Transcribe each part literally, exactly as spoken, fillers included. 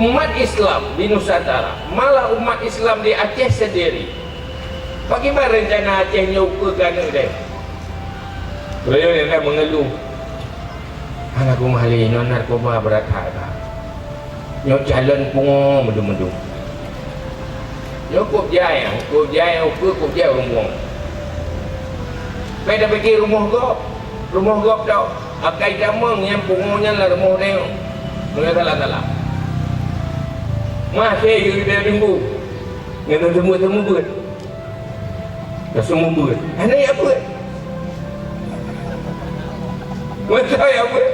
Umat Islam di Nusantara, malah umat Islam di Aceh sendiri, bagaimana rencana Aceh nyoe ukeue keu aneuk deh? Beliau yang akan mengeluh, "Hana kumahlé, nyoe narkoba brat that." Nyoe calon pungo meudum-meudum. Nyoe kôb jai, kôb jai, ukeue kôb jai ureuëng pungo. Bèk tapike rumoh gob, rumoh gob tau. Akai tamong nyang pungo nyan lam rumoh nyoe. Meunyoe salah-salah. Maté geuh di tunggu. Ngon teumeu-teumeu beuet. Ka seumeubeuet. Hana jak beuet. Masa jak beuet.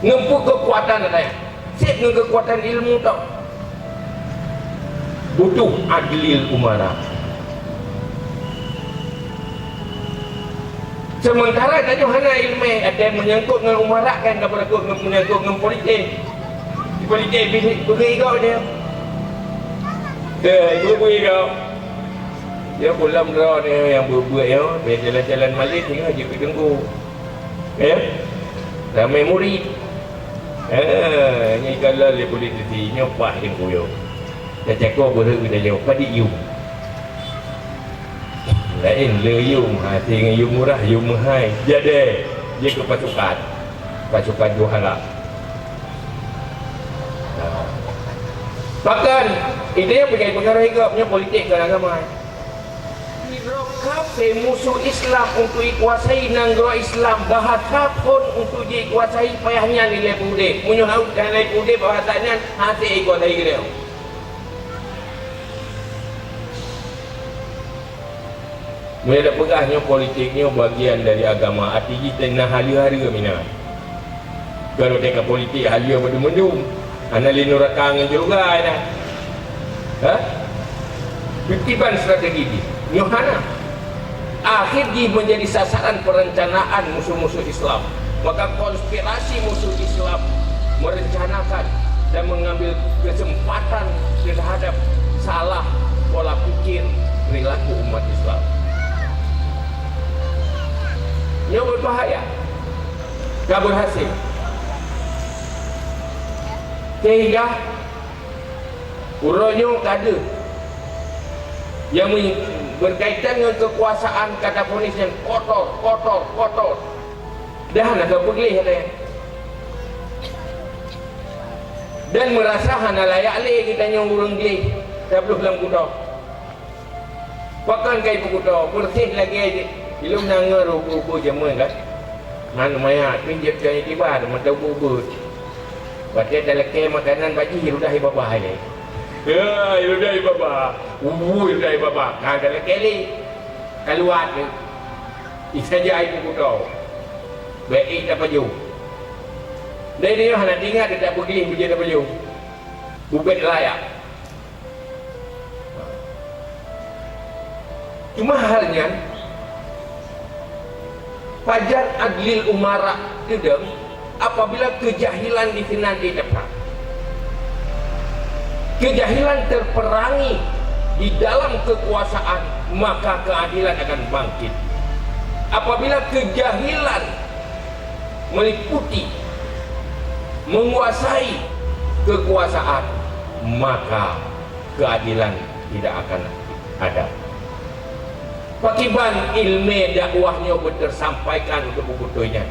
Ngon peue keukuatan ata nyan? Cit ngon keukuatan ilmu tau. Butuh adlil umara. Sementara tanyoe hana ileumèe, ada menyangkut ngon umara kan, ka beureukat ngon, menyangkut ngon politik. Di politik bisi peugah igoe dia. Eh, ibu-ibu igoe. Dia pulang droe ni yang buet-buet ya, dia jalan-jalan malam tengah je ke tengku. Ya? Ramai murid. Eh, ni kalau le politik nyoe pah tengku yo. Dah cakap beureukat dah jauh, padit yum. Laén le yum, hase ngon yum murah, yum meuhai. Jadi, dia ke pasukan. Pasukan juara. Ha. Bahkan, ide peugah pengaruh hidup punya politik dan agama. Sidroe kafé musuh Islam untuk ikuasai nanggroe Islam, bahasa phon untuk jikuasai payah nyan ilèe peudeh. Meunyoe hana ilèe peudeh bahasa nyan, hase ikuasai ilèe. Meunyoe tapeugah nyoe politik nyoe bagian dari agama, arti jih teuh na haleue-haleue meunan. Kalau teuka politik haleue mandum-mandum, hana lé nuraka ngon syeuruga dah. Ha? Kiban strategi jih. Nyoe hana. Akhé jih menjadi sasaran perencanaan musuh-musuh Islam. Maka konspirasi musuh Islam merencanakan dan mengambil kesempatan terhadap salah pola pikir perilaku umat Islam. Nyoe berbahaya. Ka berhasil. Sehingga uroe nyoe ka deuh nyang me-, berkaitan ngon kekuasaan ka taponis nyang kotor, kotor, kotor. Dah na ka peugleh lé. Dan merasa hana layak lé geutanyoe ureuëng gleh tabloh lam kuto. Pakon ka ipeukuto, beureuséh lagèe jih. Ilôn na ngon rupa-rupa jameun kan. Man maya pih jeuet keu itibar mata ubeuet. Watèe talakèe makanan bak jih, ludah ibaba ilèe. Ya, ludah ibaba. Ubu ludah ibaba. Ka talakèe lé. Kaluar tu. Isaja ipeukuto. Bèk ék tapajoh. Dai nyoe hana teuingat dak peugleh beujeuet tapajoh. Bubet layak. Cuma hal nyan, pajan adlil umara teudong apabila keujahilan disinan jiteuprang. Keujahilan teuperangi di dalam keukuasaan, maka keuadilan akan bangkit. Apabila keujahilan meliputi, menguasai keukuasaan, maka keuadilan tidak akan ada. Pakiban ileumèe dakwah nyoe beuteusampaikan untuk beubeutôi nyan.